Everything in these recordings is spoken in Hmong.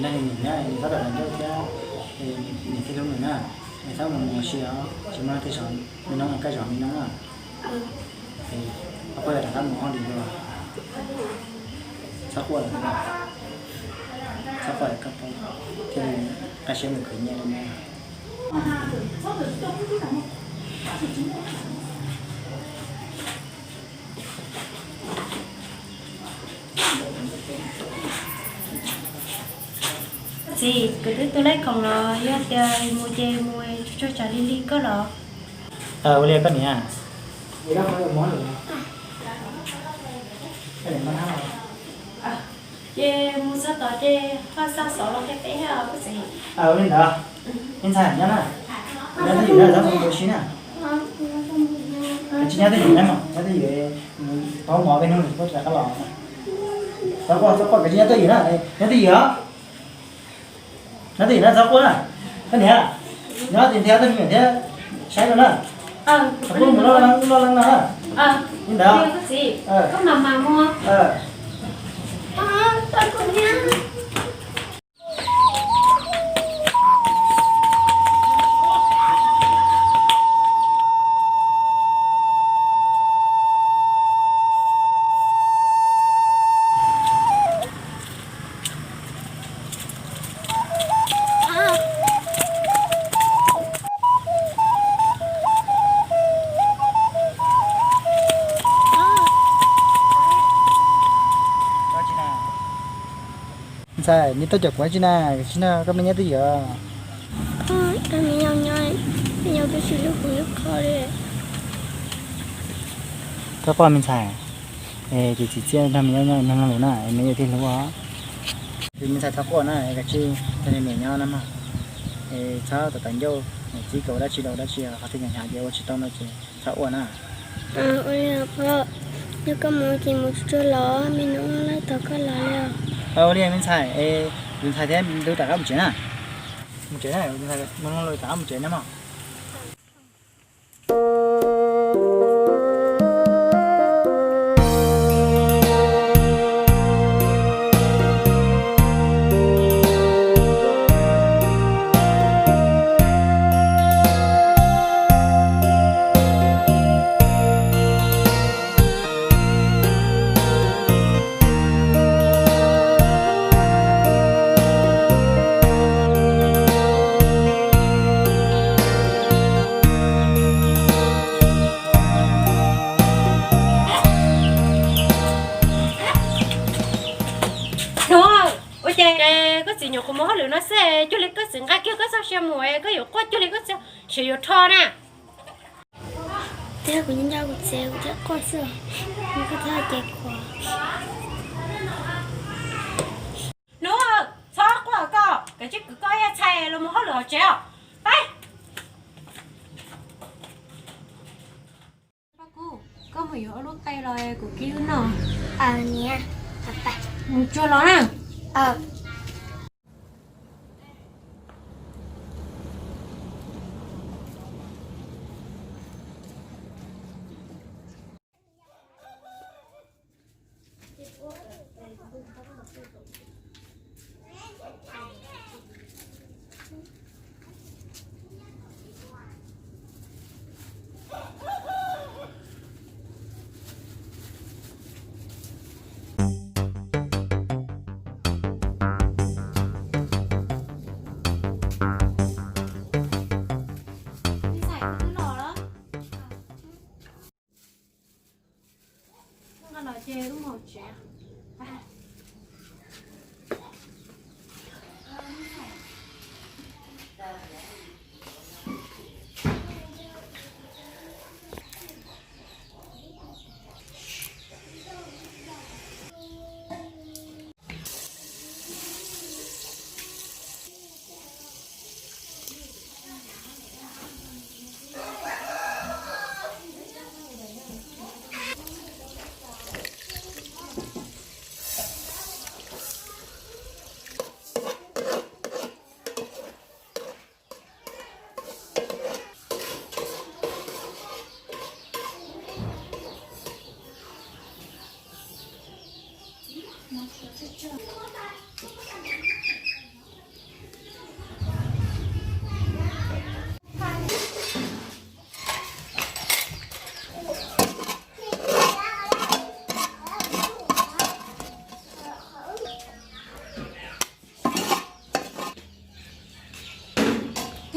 Nws nyob nws txhob rau ncauj thiab, nws thiaj hlub nws na. Nws txhob mus mus ua si os, tsis muaj leej twg zov me noob, koj zov me noob na. Pab quaj rov qab mus hauj lwm dua. Txhob quaj lawm, txhob quaj lawm, koj thiaj li nqa siab mus khwv nyiaj li na. Txiv, kuv twb tu lej khoom los yog tias mus ces mus, tsuas tsam li li koj los. Ua li koj niam. Ces mus txog tod ces ho xa xov los qhia peb os koj txiv. Ua li ntawd, me ntxhais nyob na, nyob twj ywm na, txhob mus ua si na. Tsis nyob twj ywm na, nyob twj ywm, paub mov peb hnub kuj rov qab los. Txhob quaj, txhob quaj, koj tsis nyob twj ywm na, nyob twj ywm os. Nyob twj ywm na, txhob quaj na. Koj niam, nyob twj ywm thiab, txhob me nyuam thiab, saib rau na. Txhob quaj mus loj loj no na. Li ntawd. Ntxhais, neb tuaj caum kuv tsi na, tsis na koj me nyob twj ywm. Koj me nyob nyob, me nyob twb tsis hlub kuv ib qho li. Koj quaj me ntxhais, es tus txiv txiaj nrog me nyob nyob nyob lus na, me yuav thiaj hlub os. Tus me ntxhais txhob quaj na, es kav tsij nrog niam nyob na mog. Es txhob tawv tawv ncauj, niam txiv kom ua dab tsi los ua dab tsi, qhov twg hnyav hnyav ces ua tsis tau no ces txhob ua na. Ua li os, yog koj mus ces mus tsuag tsuag los, me noob lawv tos koj los li os. Ua li me ntxhais, es tus ntxhais thiab ntu rov qab mus tsev na. Mus tsev na, mus rov qab mus tsev na mog. Nuav, ua cas koj txiv nyuam qhuav mus hauj lwm no xwb, cuag li koj txiv nqa kiag koj txoj sia mus, koj yuav quaj cuag li koj txiv, sim yuav rho na. Thiab kuv nco kuv txiv kuv thiaj quaj xwb, kuv thiaj ces khuav. Nuav, txhob quaj koj, kav tsij kwv koj ib txhais los mus hauj lwm hauv tsev os. Peb. Paj Kub, koj mus yuav ob lub qe los kuv kib wb noj. Niam, mus tsuag los na.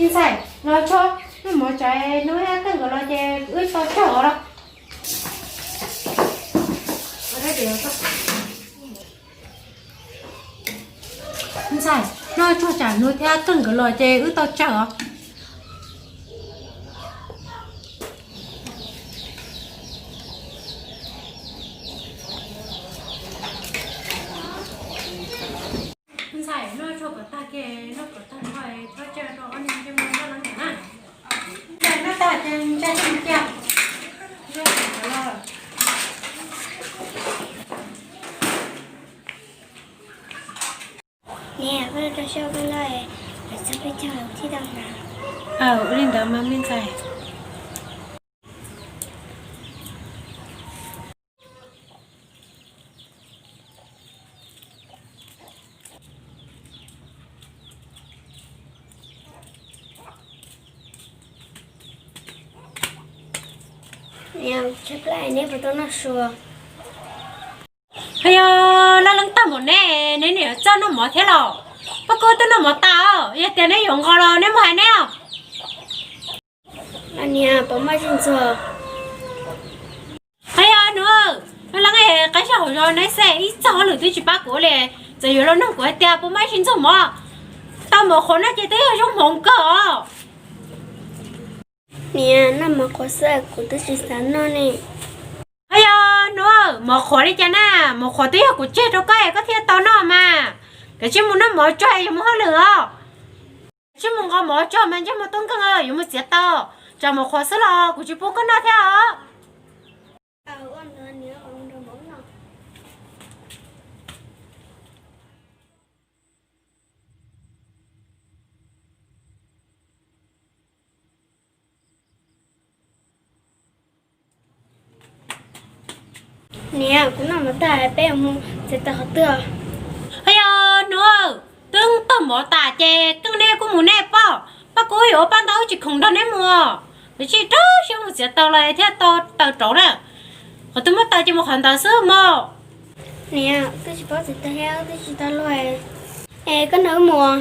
Ntxhais, los tso, noj mov tsam Nuj thiab Keej nkawd los ces wb tau tsawg os. Ntxhais, noj tso tsam Nuj thiab Keej nkawd los ces wb tau tsawg os. Ntxhais, noj tso kom tag kiag, noj kom tag nrho, txhob tsawg rau ob niag ntsej muag loj loj na. Noj tag ces ntsia cia. Niam, koj rau siab koj loj, lawv txog peb caug lawm thiaj tau hnav. Aw, ua li ntawd mas me ntxhais. Niam, tshaib plab neb puas tau noj su? Hos yog laj leej tag npaum neb, neb niam txawj noj mov thiab los? Pab Kub twb noj mov tas os, yog tias neb yuav nqos los neb mus hais neb os. Niam, puas muaj tsis ntxuag? Hos yog Nuj, laj leej qaib zog hauv zos neb xwb, ib txog hauj lwm twb tsis pab kuv li, txawm yuav los nug kuv hais tias puas muaj tsis ntxuag mov. Tau mov qhuav no ces twb yog zoo hmoov kawg os. Niam, noj mov qhuav xwb kuv twb tsis xav noj ne. Hos yog Nuj, mov qhuav li cas na? Mov qhuav twb yog kuv tseg rau koj es koj thiaj tau noj mas. Kav tsij mus noj mov tso es yuav mus hauj lwm os. Kav tsij mus nqos mov tso mas ntsej muag tub nkeeg yuav mus txiav taws. Tsam mov qhuav xwb los kuv tsis pub koj noj thiab os. Niam, kuv noj mov tag peb mus txiav taws qhov twg? Hos yog Nuj, twb tag mov tas ces Keej neb kuj mus nej pab, Pab Kub yuav ua paj ntaub tsis khoom nrog neb mus. Kav tsij rau siab mus txiav taws los thiaj tau taws rauv na. Qhov twg muaj taws ces mus qhov ntawd xwb mog. Niam, twb tsis paub txiav taws thiab twb tsis tau luag. Es koj nrog wb mus.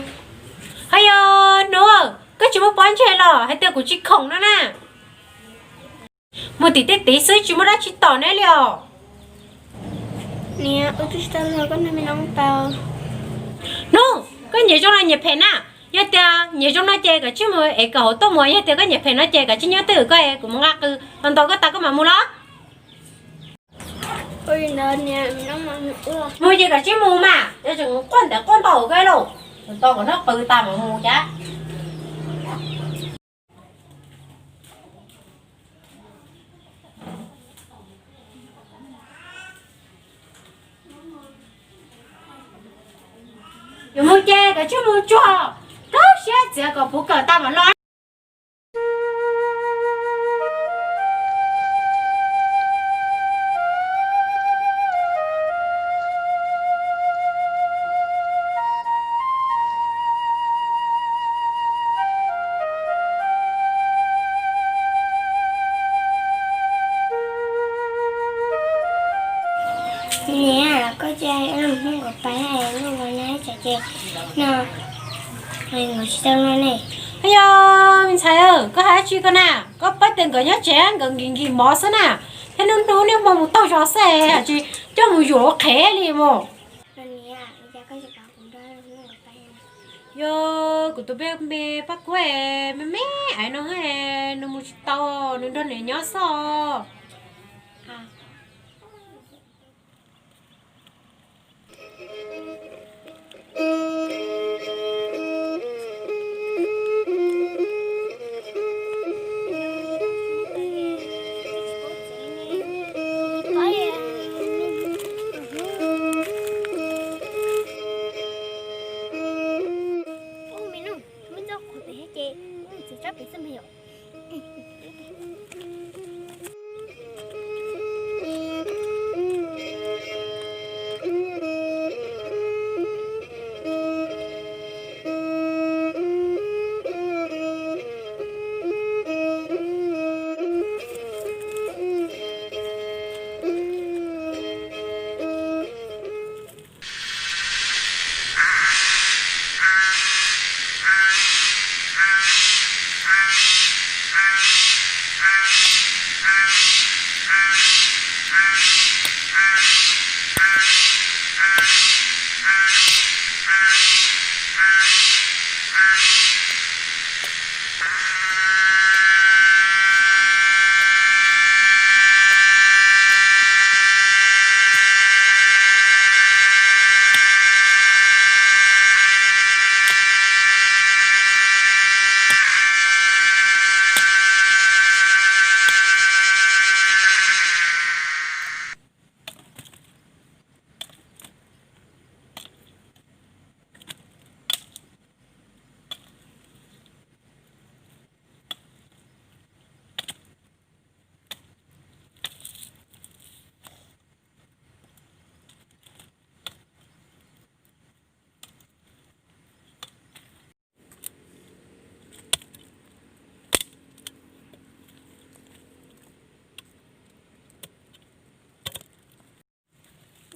Hos yog Nuj, koj tsis muaj pob ntseg los hais tias kuv tsis khoom no na. Mus tim tej tid xwb tsis muaj dab tsi tom neb li os. Niam, wb twb tsis tau luag, koj nrog me noob tau. Nuj, koj nyiam zoo los nyiam phem na? Yog tias nyiam zoo no ces kav tsij mus ev kom hauv tuaj mus, yog tias koj nyiam phem no ces kav tsij nyob twj ywm koj es kuv mus nqa qws los ntaus koj tas koj mam mus los. Mus ces kav tsij mus mas, yog tseem quaj ntev quaj ntau koj lauj, mus ntaus kom noj qws tas mam mus cas. Yuav mus ces kav tsij mus tsuag, rau siab txiav kom puv kawm tas mam los. Niam, koj cia li mus hnub nkaus pais, hnub nkaus no tsam ces no nkawd tsis tau luag ne. Yog me ntxhais, koj hais dab tsi ko na? Koj paub tias nkawd nyob tsev nkawd nkim nkim mov xwb na, thiab hnub hnub niaj hmo mus taug zog xwb, tsis coj mus yuam ua qhev li mus. Yog kuv tus me me Paj Kub me me aiv no, nws mus tsis tau, nws nrog niam nyob xwb.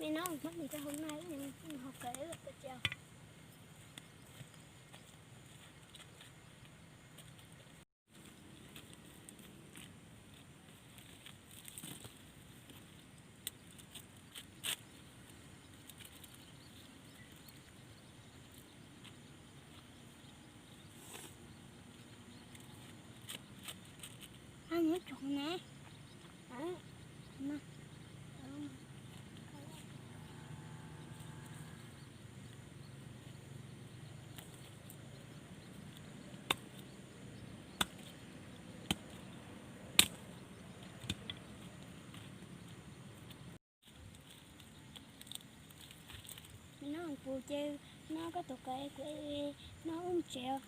No, muab mis rau hauv no, wb mus hauv kawm wb kawm tsev. No kuv ces no koj tus kawm kuv no wb mus tsev.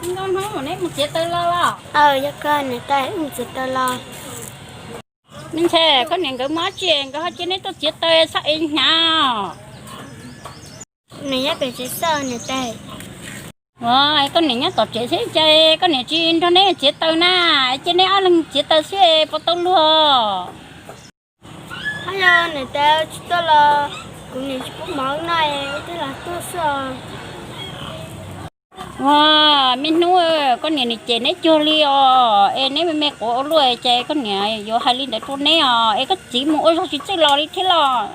Nkauj Hnub, neb mus txiav taws los los? Aw, yog kawg niam tais, wb mus txiav taws los. Me ntxhais, koj niam nkawd mus dab tsi nkawd ho cia neb tuaj txiav taws txhob ev hnyav. Niam nyob pem tsev xwb niam tais. Koj niam nyob tom tsev xwb ces koj niam tsis nrog neb txiav taws na, cia neb ob leeg txiav taws xwb puas tau luag? Ab, yog niam tais tsis tuaj los kuv niam tsis pub mov no, wb twb los tuaj xwb os. Ua, me Hnub, koj niam nim cem neb cuag li os, es neb me me quav ua luaj ces koj niam yuav hais li ntawd rau neb os, es koj txiv mus ua zog tsis txawj los li thiab los?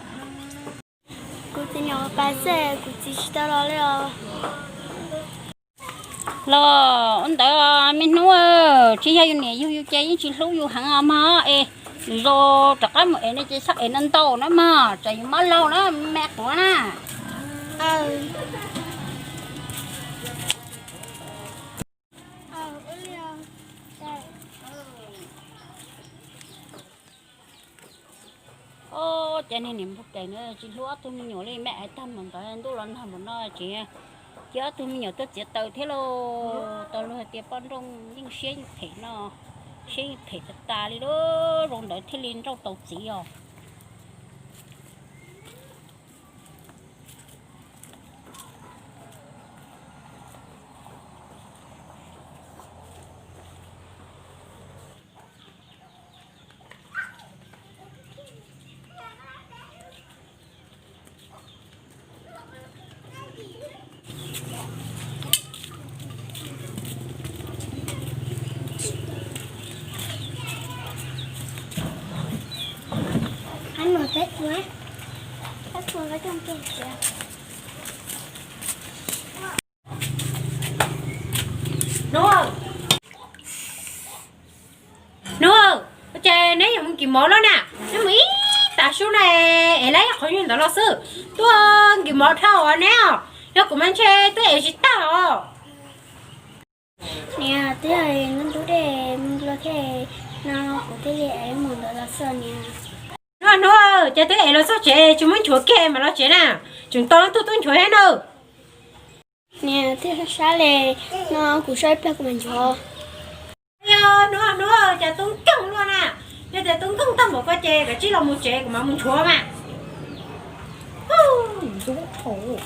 Kuv txiv nyuam qhuav pais xwb, kuv txiv tsis tau los li os. Los ua ntawd me Hnub, tsis yog yus niam yug yus ces yeej tsis hlub yus heev os mog, es lwm zaus rov qab mus ev no ces txhob ev ntau ntau na mog, tsam yus mob laug na, me quav na. Ob, cas niag niam npog kev na tsis hlub ob tug me nyuam li, me aiv tag mus ntawd ntuj los nag mus no tseem cia ob tug me nyuam tuaj txiav taws thiab lauj. Tau luag hais tias poj nrauj yeej siab yeej phem no, siab yeej phem tas tas li lauj, zoo ntawd thiaj li nrauj tau txiv os. Hnub, hnub, ua cas neb yuav mus nkim mov lawm na? Neb mus ib tag sub na, es lawv qhov nyuag ntawd los xwb. Tuaj nkim mov dhau os neb os, yog kuv mas ntshe twb ev tsis tag os. Niam, twb yog ntub ntub dej mus dua thiab no kuv thiaj li ev mus ntawd los xwb niam. Hnub, hnub, cas twb ev los txog tsev tsis muab nchuav kiag mas los tsev na, tseem tau leej twg tuaj nchuav thiab na. Niam, twb sab sab li no kuv sab ib pliag kuv mam nchuav. Yog hnub, hnub, cas tub nkeeg luaj na, yog tias tub nkeeg tag npaum ko ces kav tsij los mus tsev kuv mam mus nchuav mas. Ntub dhau.